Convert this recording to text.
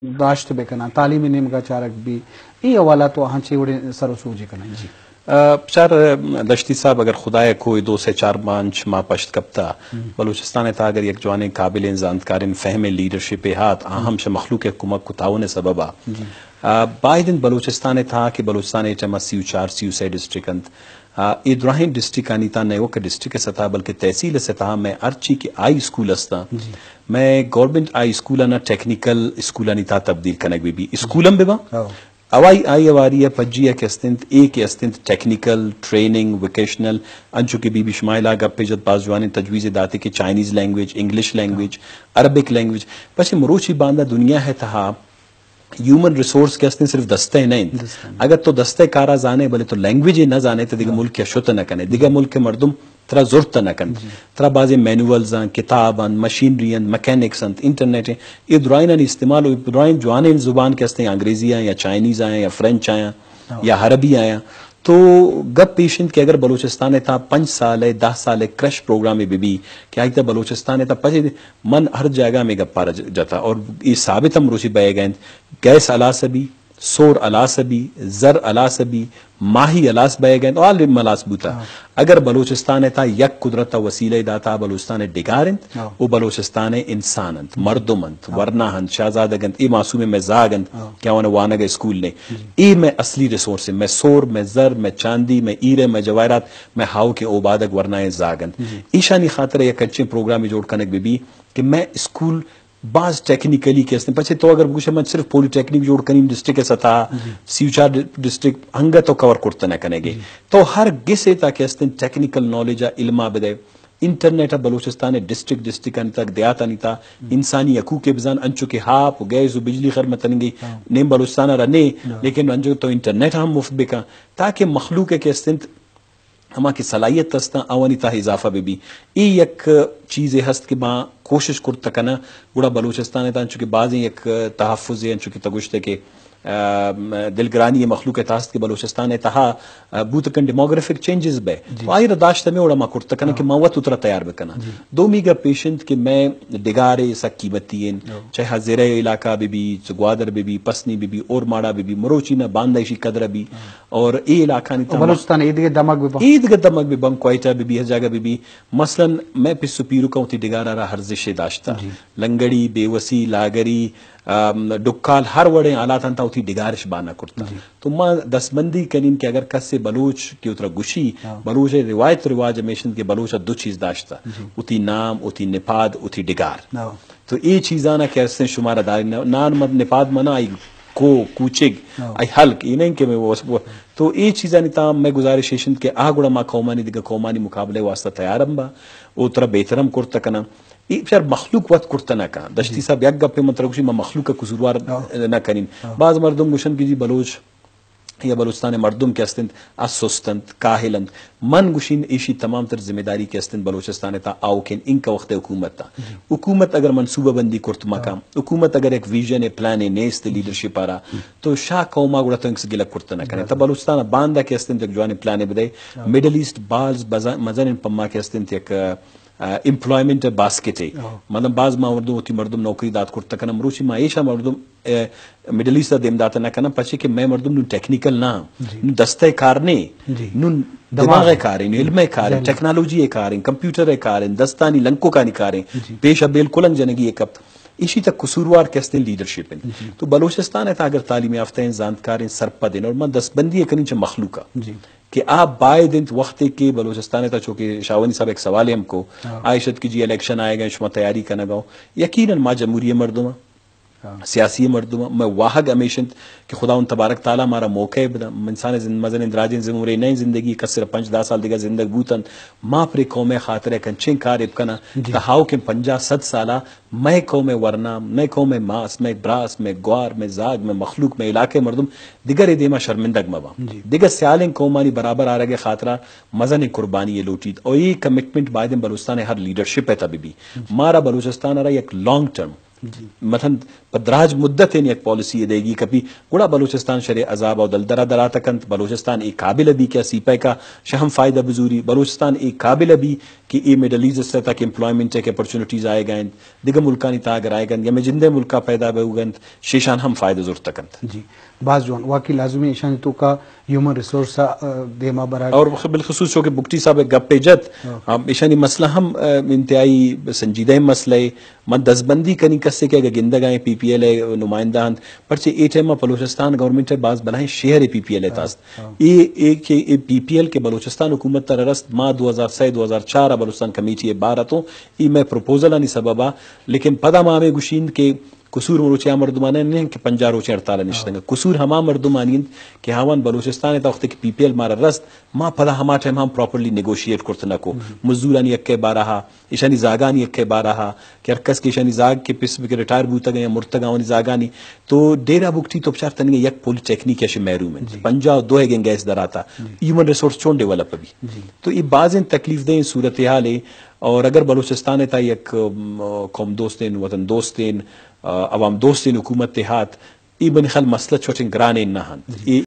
داشت بکناں، تعلیم نیمگا چارگ بی، ای حوالہ تو آہاں چے وڑیں سر و سوجے کناں؟ جی۔ آ، بچار دشتی صاحب، اگر خدائے کوئی دو سے چار مانچ ما پشت کپتا، بلوچستان تا اگر یک جوانیں قابلیں زانتکاریں فہمیں لیڈرشپ ہات، آ ہم شہ مخلوق کمک و تعاون سببا، جی۔ آ، باید انت بلوچستان تا کہ بلوچستان ٹائم سی و چار، سی و سے ڈسٹرکٹ انت۔ آ، اے دراہیں ڈسٹرکٹانی تا نیوک ڈسٹرکٹ سطح بلکہ تحصیل سطح میں ہرچی کہ ہائی اسکول ہستاں، جی۔ میں گورنمنٹ ہائی اسکول نا ٹیکنیکل اسکولانی تا تبدیل کنگ بی بی۔ اسکول ہم بباں۔ ہاں۔ اوائی آئی اواری ء پجی ء کہ استنت، اے کہ استنت ٹیکنیکل، ٹریننگ، ووکیشنل، انچو کہ بی بی شمائلہ گپے جت، باز جوانیں تجویزے داتے کہ Chinese language, English language, Arabic language, پچے مروچی باندا دنیا ہے تہا ہیومن ریسورس کہ استیں صرف دستہ نہ انت۔ دستہ نہ۔ اگر تو دستہ کارا زانے بلے تو لینگویج نہ زانے تو دگہ ہاں۔ ملک ء شت نہ کنے، دگہ ملک ء مردم ترا زرت نہ کنت۔ جی۔ ترا بازیں مینولز انت، کتاب انت، مشینری انت، میکینکس انت، انٹرنیٹ انت، اے درائینانی استعمال و درائیں جوانیں زبان کہ استیں انگریزی آیاں یا چائنیز آیاں یا فرنچ آیاں ہاں۔ یا عربی آیاں۔ تو گپ ایش انت کہ اگر بلوچستان ء تھا پنچ سال ء دہ سال ء کریش پروگرامے بہ بی کہ آئی تھا بلوچستان ء تھا پجے من ہر جاگہ میں گپارا ج-، جتا اور یہ ثابت ہم روچی بئے گئے انت، گیس ہلاس بی، سور ہلاس بی، زر ہلاس بی، ماہی ہلاس بئے گئے انت، آل ہلاس بوتا۔ ہاں۔ اگر بلوچستان ء تھا یک قدرت ء وسیلہ داتا بلوچستان ء ڈگار انت، ہاں۔ او بلوچستان ء انسان انت، مردم انت، ہاں۔ ورنا انت، شہزادگ انت، اے معصوم میں زاگ انت ہاں۔ کہ آوان وانگ اسکول نے۔ جی۔ اے میں اصلی ریسورس ہے، میں سور، میں زر، میں چاندی، میں ہیرے، میں جواہرات، میں ہاؤ کے اوبادگ ورنا زاگ انت۔ جی۔ ایشانی خاطر یک انچیں پروگرام جوڑ کنگ بی بی کہ میں اسکول باز ٹیکنیکلی کہ استیں، پچے تو اگر بگوشے من صرف پولی ٹیکنیک جوڑ کنیں ڈسٹرکٹ سطح، جی۔ سی و چار ڈ-، ڈسٹرکٹ ہنگا تو کور کرت نہ کنگے۔ جی۔ تو ہر گسے تا کہ استیں ٹیکنیکل نالج ء علم ء بدے، انٹرنیٹ ء بلوچستان ء ڈسٹرکٹ ڈسٹرکٹ آنی تک دیہات آنی تا انسانی حقوق ء بزان، انچو کہ ہاپ و گیس و بجلی خر متنگی ہاں۔ نیم بلوچستان ء رنے، ہاں۔ لیکن انچو تو انٹرنیٹ ہم مفت بکن تاکہ مخلوق ء کہ استیں ہما کہ صلاحیت ہستاں آوانی تہا اضافہ بہ بی۔ اے یک چیزے ہست کہ ما کوشش کرت کناں، گڑا بلوچستان ء تہا انچو کہ بازیں یک تحفظے انچو کہ تو گوشتے کہ، آ، دلگرانی مخلوق ء تہا ہست کہ بلوچستان ء تہا، آ، بوت کن ڈیموگرافک چینجز بہ۔ جی۔ تو آئی را داشت ہمیں وڑا ما کرت کناں کہ ہاں۔ ما وت اترا تیار بکناں۔ جی۔ دومی گپ پیش انت کہ میں ڈگارے سک قیمتی ہیں، ہاں۔ چاہے ہزیرے علاقہ بہ بی، گوادر بہ بی، پسنی بہ بی، اور ماڑا بہ بی، مروچی نہ باندہ ایشی قدر بی۔ ہاں۔ اور اے علاقہ نی او تمام بلوچستان اے دگہ دمگ بہ بنت۔ اے دگہ دمگ بہ بنت، کوئٹہ بہ بی، ہر جاگہ بہ بی۔ مثلاً میں پس و پیرکاں وتی ڈگار ء را ارزشے داشتہ۔ جی۔ لنگڑی، بیوسی، لاگری، آم، ڈکال ہر وڑیں حالاتاں تا وتی ڈگارش بانہ کرتہ۔ جی۔ تو ما دستبندی کنین کہ اگر کسے بلوچ کہ اترا گشی، ہاں۔ بلوچ ء روایت رواج ہمیش انت کہ بلوچ ء دو چیز داشتہ۔ جی۔ وتی نام، وتی نپاد، وتی ڈگار۔ ہاں۔ تو اے چیزانا کہ استیں شمارا داری نہ، نان مد نپاد منا آئی کو، کوچگ، ہاں۔ آئی ہلک، اے نہیں کہ میں وہ، وہ، تو اے چیزانی تام میں گزارش ایش انت کہ آ گڑا ما قومانی دگہ قومانی مقابلے واسطہ تیار ہم با، او ترا بہتر ہم کرت کناں۔ اے بچار مخلوق وت کرت نہ کن۔ دشتی جی۔ صاحب یک گپے من ترا گوشی، ما مخلوق کا قصوروار ہاں۔ نہ کنین۔ ہاں۔ بعض مردم گوشن کہ جی بلوچ یا بلوچستان مردم کہ استنت، آ سست انت، کاہل انت۔ من گوشین ایشی تمام تر ذمہ داری کہ استنت بلوچستان تا آوکین انکہ وخت حکومت تا۔ جی۔ حکومت اگر منصوبہ بندی کرت مکان، ہاں۔ حکومت اگر یک ویژن ء پلان ء نیست لیڈرشپ آرا، تو شاہ قوما گڑا تو انکس گلہ کرت نہ کنے۔ تا بلوچستان باندا کہ استنت یک جوانیں پلان بدے۔ ہاں۔ مڈل ایسٹ باز بزا-، مزن پما کہ استنت یک، آ، ایمپلائمنٹ باسکٹ ہے۔ ہاں۔ مطلب باز ما مردم وتی مردم نوکری دات کرت کنن، مروچی ما ایشا مردم، آ، مڈل ایسٹ دیم دات نہ کنن، پچے کہ میں مردم نو ٹیکنیکل نہ، جی۔ نو دستہ کار نے، جی۔ نو دماغ۔ دماغ کاریں، علم کاریں، جی۔ ٹیکنالوجی کاریں، کمپیوٹر کاریں، دستانی لنکوکانی کاریں، جی۔ پیشہ بالکل انگ جنگی ایک ہفت۔ ایشی تک قصوروار کہ استیں لیڈرشپ ہیں۔ جی۔ تو بلوچستان ہے تا اگر تعلیم یافتہ ہیں، زانتکار ہیں، سرپد ہیں، اور من دستبندی کنی چہ مخلوقہ۔ جی۔ کہ آ باید انت وختے کہ بلوچستان تا چونکہ شاہوانی صاحب ایک سوال ہم کو، ہاں۔ آ اشت کہ جی الیکشن آئے گئے، شما تیاری کنگا ہو۔ یقیناً ما جمہوری مردم ہاں۔ سیاسی مردم، میں واہگ ہمیش انت کہ خداوند تبارک تعالی مارا موقع بدن۔ انسان زند-، مزن دراجیں زمرے نئے زندگی، کس صرف پنچ دہ سال دیگا زندگ بوتن۔ ما پرے قوم خاطر کنچیں کار بکناں، جی۔ تہاؤ کہ پنجاہ صد سالا مئے قوم ورنا، مئے قوم ماس، مئے براس، مئے گوار، مئے زاگ، مئے مخلوق، مئے علاقے مردم دگرے دیما شرمندگ مباں۔ جی۔ دگہ سیالیں قومانی برابر آرگ خاطرا مزنیں قربانی لوٹیت۔ اور یہ کمٹمنٹ بایدیں بلوچستان ہر لیڈرشپ ہے تبی بھی۔ جی۔ مارا بلوچستان را یک لانگ ٹرم مثلاً پہ دراج مدت ءَ یک پالیسی ءِ دئیگی کپی، گڑا بلوچستان شریں عذاب ءُ دلدرا دراتک اَنت۔ بلوچستان اے قابل بی کہ سی پیک ءَ شہ ہم فائدہ بزوری، بلوچستان اے قابل بی کہ اے مڈل ایسٹ ءِ تہا کہ ایمپلائمنٹ ءِ کہ اپرچونیٹیز آئیگ ءَ اَنت، دگہ ملکانی تہا اگر آئیگ ءَ اَنت یا مئے جند ءِ ملک ءَ پیدا بوگ ءَ اَنت، شہ ایشاں ہم فائدہ زرتک اَنت۔ جی، باز جوان، واقعی لازمی ایشانی توکا ہیومن ریسورس ءَ، آ، دیما برگ۔ اور بالخصوص چونکہ بگٹی صاحب ءَ گپ ءَ جت، اوکے۔ آ، ایشانی مسئلہ ہم، آ، انتہائی سنجیدہ مسئلہ ہے۔ من دزبندی کنی کسے کہ اگہ گندگ ءَ ایں پی پی ایل ءِ نمائندہ اَنت، پرچہ اے ٹائم ءَ بلوچستان گورنمنٹ ءِ باز بلاہیں شیئر ءِ پی پی ایل ءِ تہا است۔ ہاں۔ اے، اے کہ اے پی پی ایل کہ بلوچستان حکومت ءَ را رست، ما دو ہزار سئے دو ہزار چار ءَ بلوچستان کمیٹی ءِ بہر اتوں، اے مئے پروپوزلانی سبب ءَ، لیکن پدا ما ہمے گوشیں کہ قصور مروچی آ مردمانی نہ اِنت کہ پنجاہ روچیں ہڑتال ءَ نشتگ اَنت۔ قصور ہما مردمانی اِنت کہ آوان بلوچستان ءِ تہا وقتے کہ پی پی ایل مارا رست، ما پدا ہما ٹائم ہم پراپرلی نیگوشیٹ کرت نہ کو۔ مزورانی حق ءِ بارہ ءَ، ایشانی زاگانی حق ءِ بارہ ءَ، کہ ہر کس کہ ایشانی زاگ کہ پس بہ کہ ریٹائر بوتگ اَنت یا مرتگ اَنت آوانی زاگانی، تو ڈیرہ بگٹی تو بچار تنیگا یک پولی ٹیکنیک ءَ شہ محروم اِنت۔ جی۔ پنجاہ ءُ دو ءِ گینگیس دراتک۔ جی۔ ہیومن ریسورس چون ڈیولپ بی؟ جی۔ تو اے بازیں تکلیف دہ صورتحال ہے۔ اور اگر بلوچستان ءِ تہا یک، ام، قوم دوستیں، وطن دوستیں، آ، عوام دوستیں حکومت ءِ ہات، اے منی خیال مسئلہ چوٹیں گرانیں نہ اَنت۔ جی۔ اے